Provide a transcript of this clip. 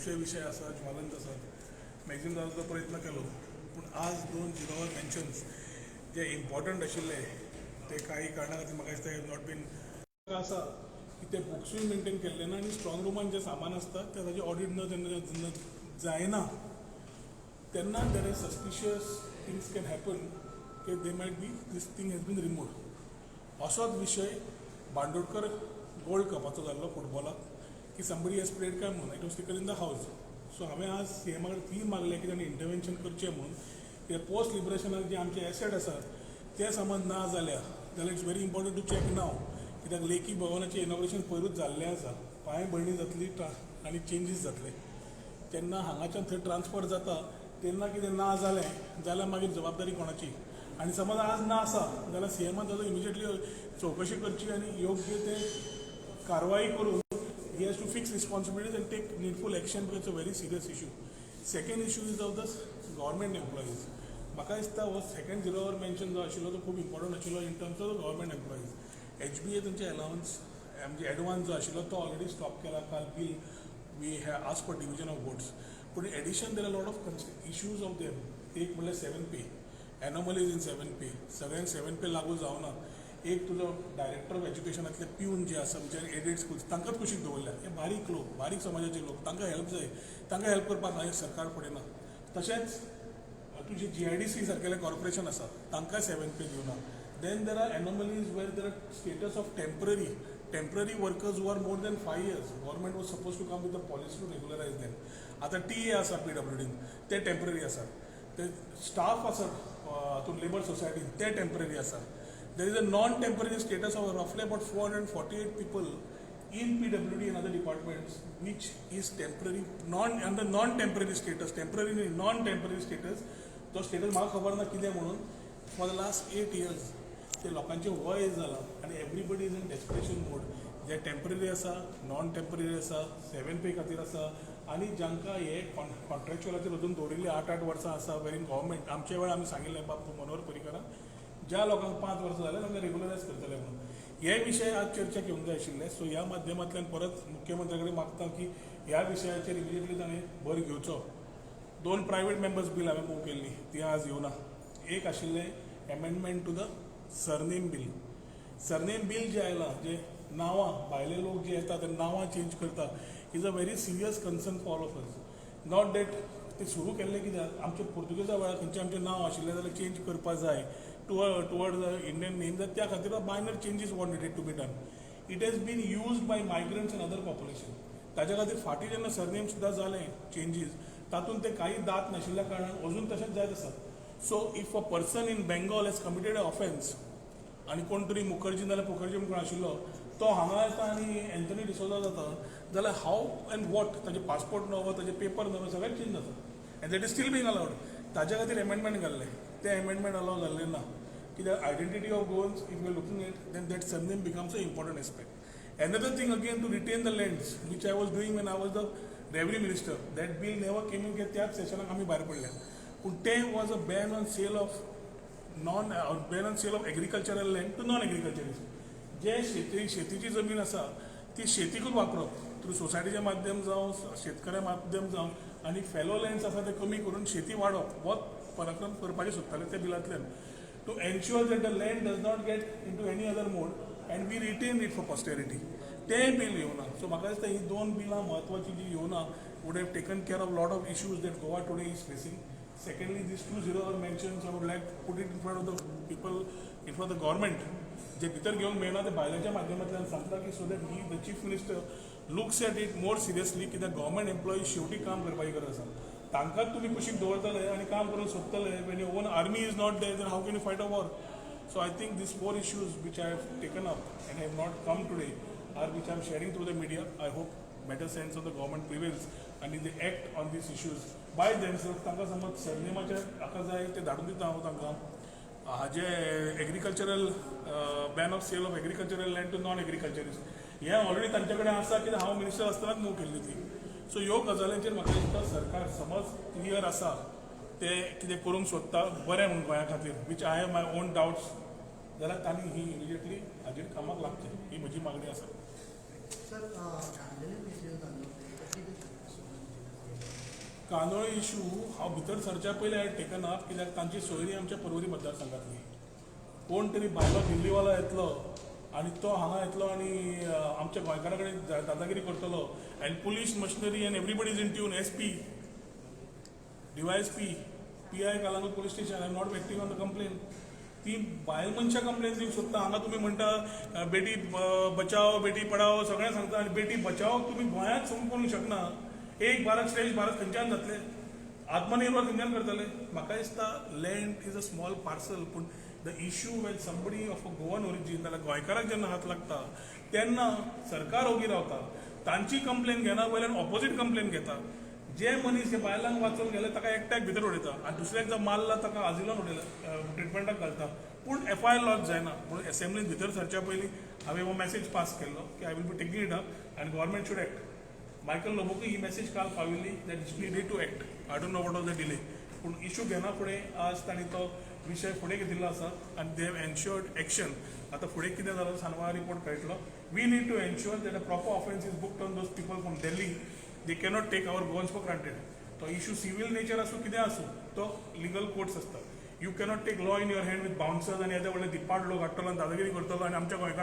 खुबशे विशय आसा, ज्वलंत आसात. मॅक्झिमम जाता तो प्रयत्न केलो, पूण आज दोन zero our mentions J important आशिल्ले ते काही कारणा खातीर म्हाका दिसता not been आसा की ते बुक्सूय मेंटेन केल्ले ना आनी स्ट्रॉंग रुमान जें सामान आसता ते ताजें ऑडिट न जेन्ना जेन्ना जायना तेन्ना there is suspicious things can happen की they might be this thing has been remove. असोच विशय बांदोडकर गोल्ड कपाचो जाल्लो फुटबॉलाक की समबडी हॅज प्लेड काय म्हणून it was taken in the house. So हांवें आज सीएमा कडेन ती मागलें की ताणें इंटरवेन्शन करचें म्हणून, कित्याक पोस्ट लिबरेशनाक जे आमचे एसेट आसात ते समज ना जाल्या जाल्यार it's very important to check now, कित्याक लेखी भवनाचें इनॉग्रेशन पयरूच जाल्लें आसा. पांय भरणी जातली आनी चेंजीस जातले तेन्ना हांगाच्यान थंय ट्रान्सफर जाता तेन्ना कितें ना जालें जाल्यार मागीर जबाबदारी कोणाची? आनी समज आज ना आसा जाल्यार सीएमान ताजो इमिजिएटली चवकशी करची आनी योग्य ते कारवाई करून he has to fix responsibilities and take needful action, because it's a very serious issue. Second issue is of the government employees. म्हाका दिसता हो सेकंड झिरो our mention जो आशिल्लो तो खूब इम्पॉर्टंट आशिल्लो in terms of the government employees. HBA तांचे allowance म्हणजे एडवान्स जो आशिल्लो तो ऑलरेडी स्टॉप केला काल. Bill we have asked for division of votes, पूण addition there are lot of issues of them. एक म्हणल्यार seven pay, anomalies in seven pay. सगळ्यांक सेवन पे लागू जावना. एक तुजो डायरेक्टर ऑफ एज्युकेशनांतले प्यून जे आसा, म्हणजे एडेड स्कूल्स, तांकांच कुशीक दवरल्या. हे बारीक लोक, बारीक समाजाचे लोक, तांकां हेल्प जाय. तांकां हेल्प करपाक हांवें सरकार फुडें ना. तशेंच तुजे जीआयडीसी सारकेले कॉर्पोरेशन आसा, तांकां सेवन पे दिवना. Then there are anomalies where there are status of temporary workers who are more than 5 years. Government was supposed to come with a policy to regularize them. आतां TA आसा पीडब्ल्यूडीन, ते temporary आसा. ते staff आसा हातून labour सोसायटीन, ते temporary आसा. There is a non temporary status of roughly about 448 people in PWD and other departments, which is temporary, non under non-temporary status, temporary, non-temporary status. तो स्टेटस म्हाका खबर ना कितें म्हणून. For the last 8 years ते लोकांचें वय जालां आनी everybody is in desperation mode. J temporary आसा, नॉन टेम्पररी आसा, सेवन पे खातीर आसा आनी जांकां हे कॉन्ट्रॅक्च्युअलाचेर अजून दवरिल्ले 8-8 वर्सां आसा, वेर गव्हर्मेंट आमच्या वेळार आमी सांगिल्लें बाब मनोहर पर्रीकारान, ज्या लोकांक 5 वर्सां जाल्यार तांकां रेगुलरायज करतले म्हणून. हे विशय आज चर्चा घेवंक जाय आशिल्ले. सो ह्या माध्यमांतल्यान परत मुख्यमंत्र्या कडेन मागता की ह्या विशयाचेर इमिजिएटली ताणें भर घेवचो. दोन प्रायवेट मेंबर्स बील हांवें मूव केल्ली, ती आज येवना. एक आशिल्लें amendment to the surname bill. Surname bill जें आयलां, जे नांवां भायले लोक जे येता ते नांवां चेंज करता, is a very serious concern for all of us. Not that ते सुरू केल्लें कित्याक आमचे पुर्तुगेजा वेळार खंयचें आमचें नांव आशिल्लें जाल्यार चेंज करपा जाय toward the Indian name, जाल्यार त्या खातीर minor changes what needed to be done. It has been used by migrants and other population. ताच्या खातीर फाटीं जेन्ना सरनेम सुद्दां जालें चेंजीस, तातूंत ते काही दात नाशिल्ल्या कारणान अजून तशेंच जायत आसा. So if a person in Bengal has committed a offence आनी कोण तरी मुखर्जी नाल्यार मुखर्जी म्हणून कोण आशिल्लो तो हांगा येता आनी एन्थनी डिसोजा जाता जाल्यार हाव अँड what? ताजे पासपोर्ट नवो, ताजे पेपर नवे, सगळें चेंज जाता and that is still being allowed. ताच्या खातीर एमेंडमेंट घाल्लें, तें एमेंडमेंट अलाव जाल्लें ना, कित्याक identity of Goans, if you are looking at, then that surname becomes a important aspect. Another thing again, to retain the lands, which I was doing when I was the revenue minister, that bill never came in, कित्याक त्याच सेशनाक आमी भायर पडल्या. पूण तें was a ban on sale of agricultural land to non agriculturist. जे शेती शेतीची जमीन आसा ती शेतीकूच वापरप थ्रू सोसायटीचे माध्यम जावं, शेतकऱ्या माध्यम जावं, आनी फेलो लँड्स आसा ते कमी करून शेती वाडोवप हो पराक्रम करपाचें सोदताले त्या बिलांतल्यान, to ensure that the land does not get into any other mode and we retain it for posterity. तें बील येवना. सो म्हाका दिसता ही दोन बिलां म्हत्वाचीं जी येवना would have taken care of lot of issues that Goa today is facing. Secondly, these two zero hour mentions, I would like to put it in front of the people, in front of the government. जे भितर घेवंक मेळना ते भायल्याच्या माध्यमांतल्यान सांगता की so that he, the chief minister, looks at it more seriously, कित्याक government employee शेवटी काम करपाची गरज आसा. तांकांच तुमी कुशीक दवरतले आनी काम करूंक सोदतले when your own army is not there, then how can you fight a war? So I think these four issues which I have taken up and have not come today are which I am sharing through the media. I hope better sense of the government prevails and they act on these issues by themselves. तांकां समज सरनेमाचे हाका जाय ते धाडून दिता हांव तांकां. हाजे agricultural, ban of sale of agricultural land to non agriculturist, हें ऑलरेडी तांचे कडेन आसा, कित्याक हांव मिनिस्टर आसतनाच मूव केल्ली ती. सो ह्यो गजालींचेर म्हाका दिसता सरकार समज क्लियर आसा, ते कितें करूंक सोदता बरें म्हूण गोंया खातीर, which I have my own doubts, जाल्यार तांणी ही इमिजिएटली हाजेर कामाक लागचें ही म्हजी मागणी आसा. सर, धांदलेले विशय जाल्लो, कितें कांदोळे इशू हांव भितर सरच्या पयलीं हांवें टेकन अप, कित्याक तांची सोयरी आमच्या पर्वरी मतदारसंघातली. कोण तरी भायलो दिल्लीवालो येतलो आनी तो हांगा येतलो आनी आमच्या गोंयकारा कडेन दादागिरी करतलो and police machinery and everybody is in tune. SP, DySP, PI Calangute police station. I am not acting on the complaint. ती बायल मनशां कंप्लेन दिवंक सोदता. हांगा तुमी म्हणटा बेटी बचाओ, बेटी पढाओ, सगळें सांगता आनी बेटी बचाओ तुमी गोंयांत सुरू करूंक शकना. एक भारत श्रेष्ठ भारत खंयच्यान जातले? आत्मनिर्भर खंयच्यान करतले? म्हाका दिसता land is a small parcel, पूण the issue when somebody of a Goan origin, जाल्यार गोंयकाराक जेन्ना हात लागता तेन्ना सरकार ओगी रावता, तांची कंप्लेन घेना, वयल्यान ऑपोजीट कंप्लेन घेता. जे मनीस हे बायलांक वाचोवंक गेले ताका एकट्याक भितर उडयता आनी दुसऱ्याक जर मारला ताका आजिलान उडयला, ट्रिटमेंटाक घालता, पूण एफआयआर लॉज जायना. म्हणून एसेंब्लीन भितर सरच्या पयलीं हांवें हो मॅसेज पास केल्लो की I will be taking it up and government should act. Michael लोबोकूय he message काल पाविल्ली that is need to act. I don't know what was the delay, पूण इशू घेना फुडें आज तांणी तो विशय फुडें घेतिल्लो आसा आनी they have ensured action. आतां फुडें कितें जालां, सानवार report कळटलो. We need to ensure that a proper offence is booked on those people from Delhi. They cannot take our Goans for granted. तो इशू सिवील नेचर आसूं, कितें आसूं, तो लिगल कोर्ट्स आसता. You cannot take law in your hand with bouncers आनी येदे व्हडले धिप्पाड लोक हाडटलो आनी दादागिरी करतलो आनी आमच्या गोंयकारां